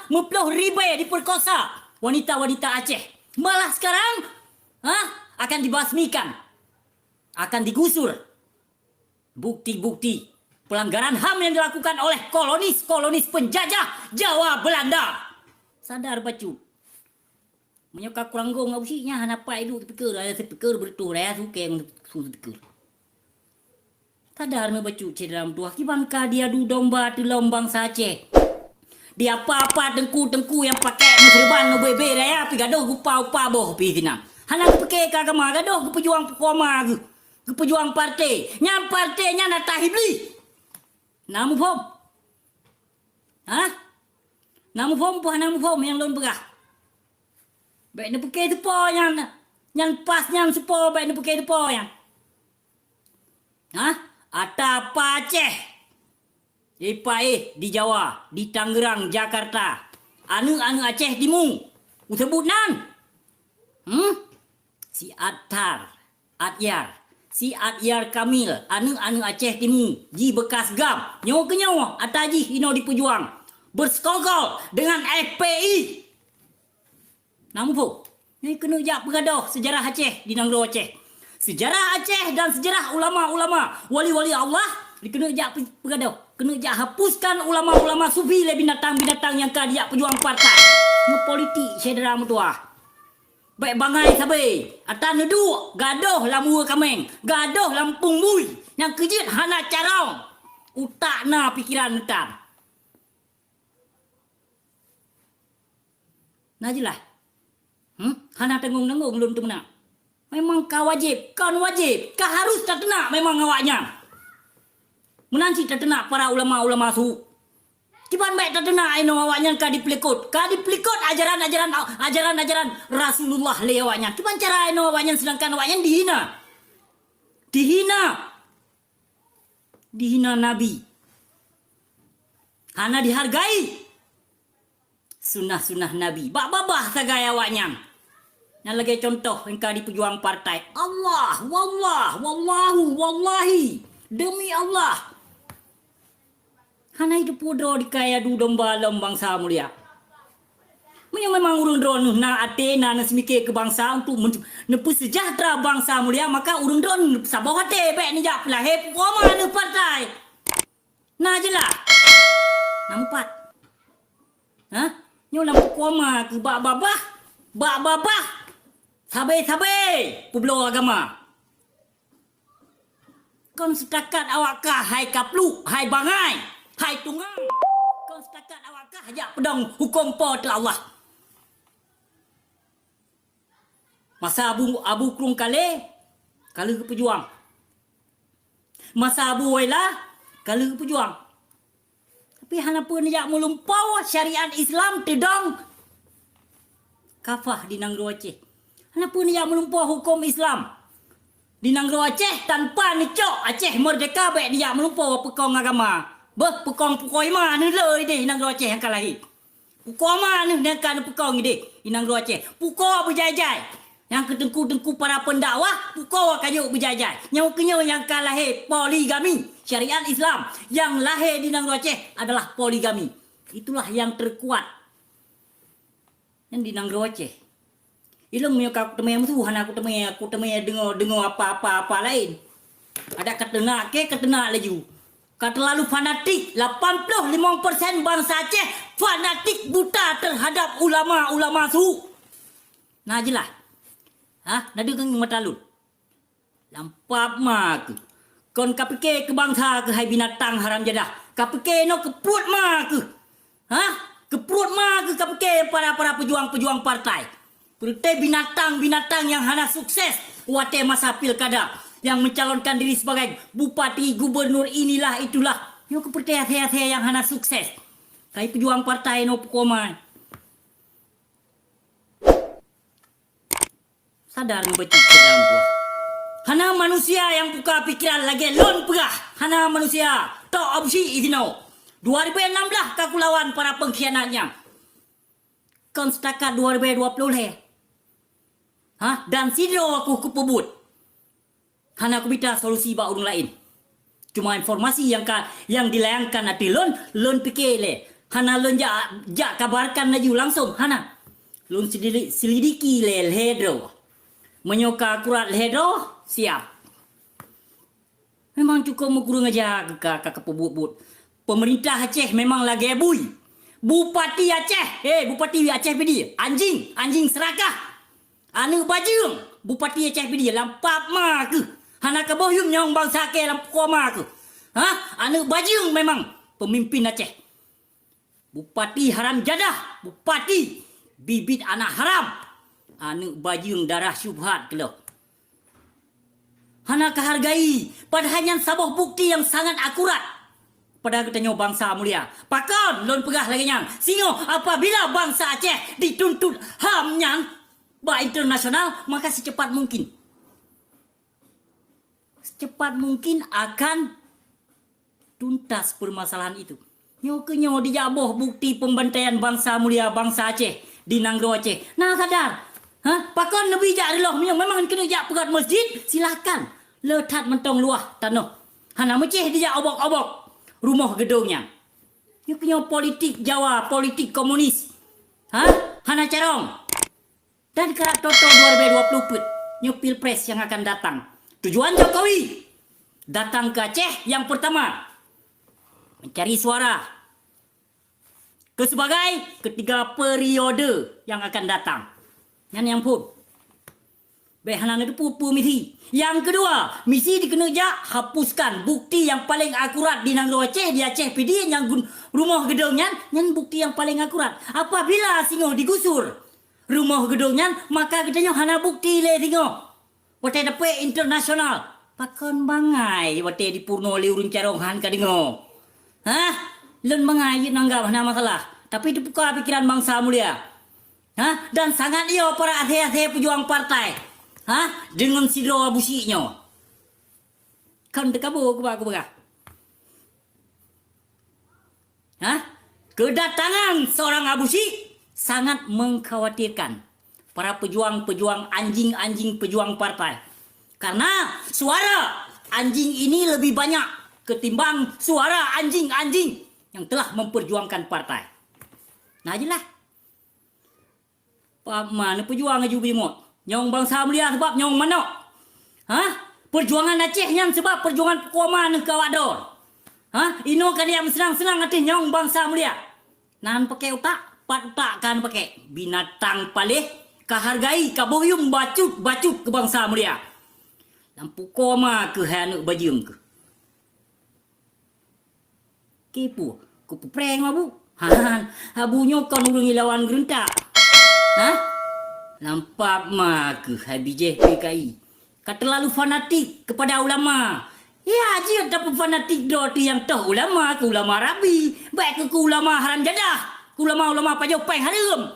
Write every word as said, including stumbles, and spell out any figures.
Meuploh ribée diperkosa wanita-wanita Aceh. Malah sekarang, ha, akan dibasmikan, akan digusur. Bukti-bukti pelanggaran HAM yang dilakukan oleh kolonis-kolonis penjajah Jawa Belanda. Sadar bacut. Meunyoe ka kurang gong ngon usi nyan, hana pai duek speaker, ada speaker beureutoh raya sukée ngon su speaker. Sadar neubacut syedara meutuwah, kiban ka diadu domba teulom bansa Aceh. Di apa-apa teungku-teungku nyang pakai meuseureuban ngon bebe raya pih gadôh geupa-upa boh pih sinan. Hana geupike keu agama, gadôh geupeujuang peukuama geuh, geupeujuang partai. Nyan partai nyan ata Iblih. Na muphom? Hah? Na muphom peue hana muphom nyang lôn peugah? Bék neupike teupo nyan, nyan pas nyan seupôt bék neupike teupo nyan. Hah? Ata apa Aceh? Ipaéh di Jawa, di Tangerang, Jakarta. Aneuëk-aneuëk Aceh Timu. Kuseubut nan. Hmm? Si Athar, Atyar, si Atyar Kamil, aneuëk-aneuëk Aceh Timu, ji beukas GAM. Nyoe keuh nyoe ata jih inoe dipeujuang. Beursekongkol deungon F P I. Na muphom? Nyoe keuneuk jak peugadôh seujarah Aceh di nanggroe Aceh. Seujarah Aceh dan seujarah ulama-ulama, wali-wali Allah, dikeuneuk jak peu-, peugadôh. Keuneuk jak hapuskan ulama-ulama sufi lé binatang-binatang nyang ka dijak peujuang partai. Nyoe politik syedara meutuwah. Bék bangai sabe, ata neuduek gadôh lam uwe kaméng, gadôh lam pung bui, nyang keujeuet hana carông, utak na pikeran meutan. Na jeulaih? Hmm? Hana tanggong-tanggong lôn teumeunak. Memang ka wajéb, kon wajéb, ka harus tateunak memang awaknyan. Meunan cit tateunak para ulama-ulama su. Kiban bék tateunak inoe awaknyan ka dipeulikot, ka dipeulikot ajaran-ajaran, ajaran-ajaran Rasulullah lé awaknyan. Kiban cara inoe awaknyan, sedangkan awaknyan dihina. Dihina. Dihina Nabi. Hana dihargai sunnah-sunnah Nabi. Bak babah sagai awaknyan. Nyan lagée contoh nyang ka dipeujuang partai. Allah, wallah, wallahu, wallahi. Demi Allah. Hana jiteupeue droe dikaya adu domba lom bansa mulia. Meunyoe memang ureuëng droeneueh na até, na neuseumiké keu bansa untuk men-, neupeuseujahteura bansa mulia, maka ureuëng droeneueh neupeusaboh até, bék neujak peulahé peukuama neuh partai. Na jeulaih? Na meupat. Hah? Nyoe lam peukuama keu bak babah, bak babah, sabe-sabe peubloe agama. Kon seutakat awak kah hai kapluk, hai bangai, hai tungang. Kon seutakat awak kah jak peudong huköm Po teu Allah. Masa Abu, Abu Krueng Kalé, ka lheueh geupeujuang. Masa Abu Waila, ka lheueh geupeujuang. Tapi hana peue neujak meulumpoe syariat Islam teudong kafah di nanggroe Aceh. Hana peue neujak meulumpoe huköm Islam di nanggroe Aceh tanpa neucok Aceh meurdeka, bék neujak meulumpoe peukong agama. Beuh, peukong peukoima neuh le ideh di nanggroe Aceh nyang ka lahé. Peukoima neuh nyang ka neupeukong ideh di nanggroe Aceh. Pukoe beujai-jai. Nyang keu teungku-teungku para pendakwah, pukoe ka jok beujai-jai. Nyoe keuh nyoe nyang ka lahé poligami. Syariat Islam nyang lahé di nanggroe Aceh adalah poligami. Itulah yang terkuat. Nyan di nanggroe Aceh. Ilong meunyoe ka kuteumé musoh, hana kuteumé, kuteumé deungoe, deungoe apa-apa, apa laén. Adak kateunak ke, kateunak laju. Ka teulalu fanatik, lapan ploh limong persen bansa Aceh fanatik buta terhadap ulama-ulama su. Na jeulaih? Hah? Na deungoe ngon mata lôn? Lampap ma keuh. Kon kapike keu bansa keuh hai binatang haram jadah. Kapike noe keu pruet ma keuh. Hah? Keu pruet ma keuh kapike para-para peujuang-peujuang partai. Peureuté binatang-binatang nyang hana sukses watée masa pilkada, nyang mencalonkan diri sebagai bupati, gubernur, inilah itulah. Nyoe keuh peureuté asée-asée nyang hana sukses. Kai peujuang partai noe peukoman. Sadar ngon bacut dalam tuah. Hana manusia nyang buka pikiran lagée lôn peugah. Hana manusia. Tok opsi isinoe. Dua ribu enam belas ka kulawan para pengkhianat nyan. Kon setakat dua ribu dua puluh lhée. Hah? Dan sidroe aku kupeubuet. Hana kumita solusi bak ureuëng laén. Cuma informasi nyang ka, nyang dilayangkan ateueh lôn, lôn pike lé. Hana lôn jak, jak kabarkan laju langsong, hana. Lôn sidili-, selidiki lé lhèe droe. Meunyoe ka akurat lhèe droe, siap. Memang cukôp meukureueng aja ka, ka, ka peubuet-buet. Pemerintah Aceh memang lagèe bui. Bupati Aceh, eh, Bupati Aceh Pidie, anjing, anjing serakah. Aneuk bajeueng, Bupati Aceh Pidie, lam pap ma keuh. Hana kaboh yum nyawöng bansa kèe lam pukoe ma keuh. Hah? Aneuk bajeueng memang pemimpin Aceh. Bupati haram jadah, bupati bibit anak haram. Aneuk bajeueng darah syubhat keuh. Hana kahargai, padahai nyan saboh bukti nyang sangat akurat. Pada geutanyoe bansa mulia, pakon lôn peugah lagèe nyan? Singoh apabila bansa Aceh dituntut HAM nyan bak internasional, maka secepat mungkin, secepat mungkin akan tuntas permasalahan itu. Nyoe keuh nyoe dijak boh bukti pembantaian bansa mulia, bansa Aceh di nanggroe Aceh. Na sadar? Hah? Pakon neubi jak reuloh meunyoe memang keuneuk jak peugöt masjid, silakan. Le that mantong luwah tanoh. Hana meucéh dijak obok-obok rumoh geudong nyan. Nyoe keuh nyoe politik Jawa, politik komunis. Hah? Hana carông. Dan karab toe-toe dua ribu dua puluh peuet, nyoe pilpres nyang akan datang. Tujuan Jokowi datang ke Aceh yang pertama, mencari suara ke sebagai ketiga periode yang akan datang. Nyan nyang phôn. Bèk hana neuteupeue peue misi. Nyang keudua, misi dikeuneuk jak hapuskan bukti nyang paleng akurat di nanggroe Aceh, di Aceh Pidie nyang gun-, rumoh geudong nyan, nyan bukti nyang paleng akurat. Apabila singoh digusur rumoh geudong nyan, maka geutanyoe hana bukti lé singoh. Watèe dapet internasional, pakon bangai watèe dipeurunoe lé ureueng carông han ka deungö. Hah? Lôn bangai jeuet nanggap hana masalah, tapi teupuka pikeran bansa mulia. Hah? Dan sangat yo para asèe-asèe peujuang partai. Hah? Deungon sidroe Abusyik nyoe. Kon teukaboe keubah-keubah. Hah? Kedatangan seorang Abusyik sangat mengkhawatirkan para pejuang-pejuang, anjing-anjing pejuang partai. Karena suara anjing ini lebih banyak ketimbang suara anjing-anjing yang telah memperjuangkan partai. Nah, jelas. Pap ma neupeujuang laju beujeuet. Nyawöng bansa mulia sabab nyawöng manok. Hah? Peujuangan Aceh nyan sabab peujuangan pukoe ma neuh keu awak droe. Hah? Inoe ka neujak meuseunang-seunang ateueh nyawöng bansa mulia. Nan pakè utak, pat utak ka neupakè. Binatang paléh, ka hargai, ka boh yum bacut-bacut keu bansa mulia. Lam pukoe ma keuh hai aneuk bajeueng keuh. Kipu, kupeupreh ngon Abu. Han, Abu nyoe kon ureueng ilawan geureuntak. Hah? Lam pap ma keuh hai bijéh P K I. Ka terlalu fanatik kepada ulama. Ya, jeuet tapeu fanatik droe teuh nyang toh ulama keu ulama rabi. Bèk keu, keu ulama haram jadah. Keu ulama-ulama pajoh péng hareuem.